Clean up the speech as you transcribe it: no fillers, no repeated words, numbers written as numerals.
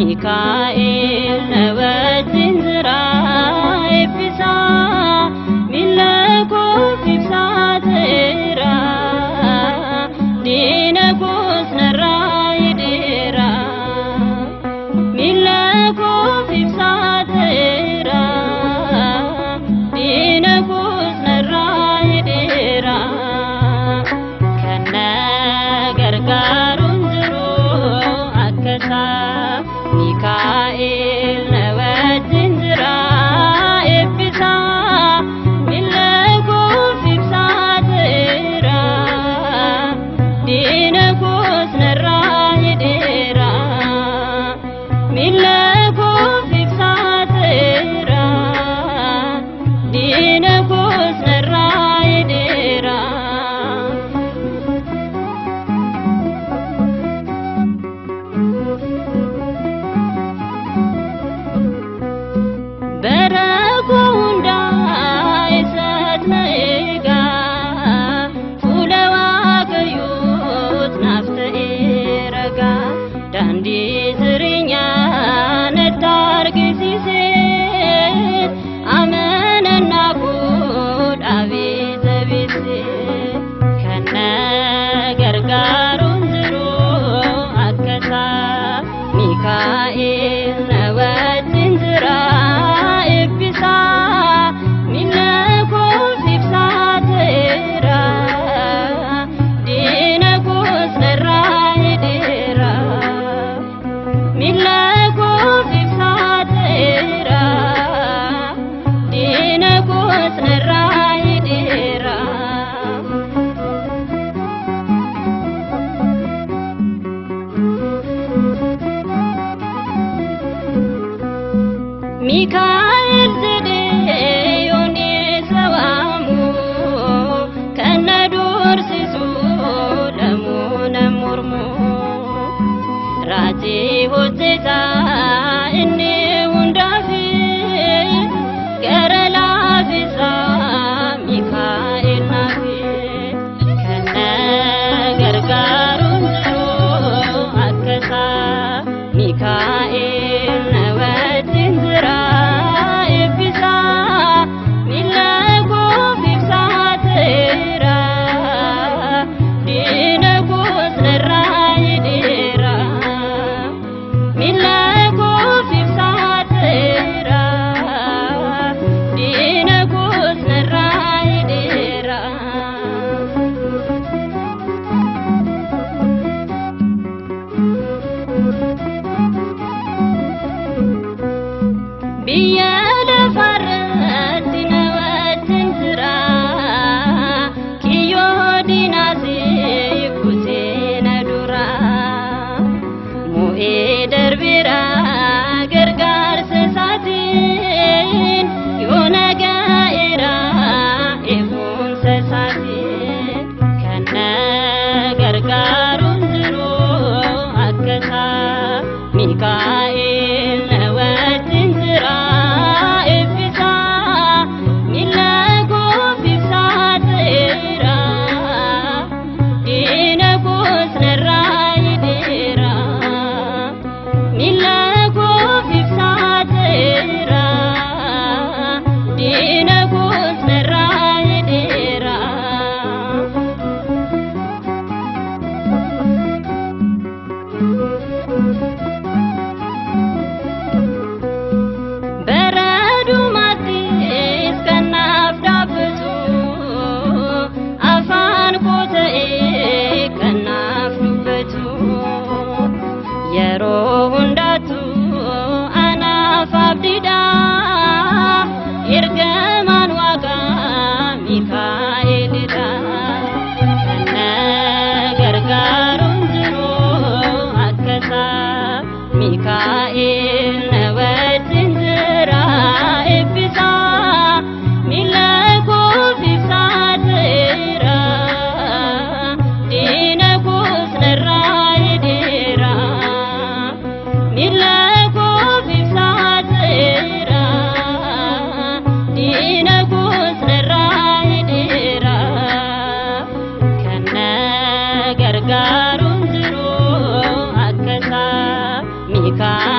Mikaa'el na wajjin jira eebbisaa miilla koof ibsaa ta'eera diina koos narraa hidheera miilla koof ibsaa ta'eera diina koos narraa hidheera kan na gargaaruun jiru akka isaa Mikaa'el na wajjin jira eebbisaa miilla koof ibsaa ta'eera diina koos narraa hidheera miilla koof ibsaa ta'eera diina koos narraa hidheera. Bara koo hundaa eessatti na eegaa fuula Waaqayyoot naaf ta'ee ragaa daandii jireenyaa natti argisiisee amanannaa koo dhaabee jabeessee kan na gargaaruun jiru akka isaa Mikaa'el na wajjin jira eebbisaa miilla koof ibsaa ta'eera diina koos narraa hidheera miilla koof ibsaa ta'eera diina koos narraa hidheera. Mikaa'el jedhee yoon isa waamu kan na dursisu lamuu na mormu raajii hojjetaa inni hundaafi gara laafisaa Mikaa'el naafi kan na gargaaruun jiru akka isaa Mikaa'el na wajjin jira eebbisaa miilla koof ibsaa ta'eera diina koos narraa hidheera miilla koof ibsaa ta'eera diina koos narraa hidheera. Biyya lafarratti na wajjin jira kiyyoo diinaas kutee na dura mo'ee darbeera gargaarsa isaatiin yoo na ga'eera eegumsa isaatiin kan na gargaaruun jiru akka isaa Mikaa'el na wajjin jira eebbisaa miilla koof ibsaa ta'eera diina koos narraa hidheera miilla koof ibsaa ta'eera diina koos narraa hidheera. Bara dhumaattis kan naaf dhaabbatu afaan koo ta'ee kan naaf dubbatu yeroo hundaatu anaaf abdiidha ergamaan waaqaa Mikaa'elidha kan na gargaaruun jiru akka isaa Mikaa'el na wajjin jira eebbisaa miilla koof ibsaa ta'eera diina koos narraa hidheera miilla koof ibsaa ta'eera diina koos narraa hidheera kan na gargaaruun jiru akka isaa Mikaa'el.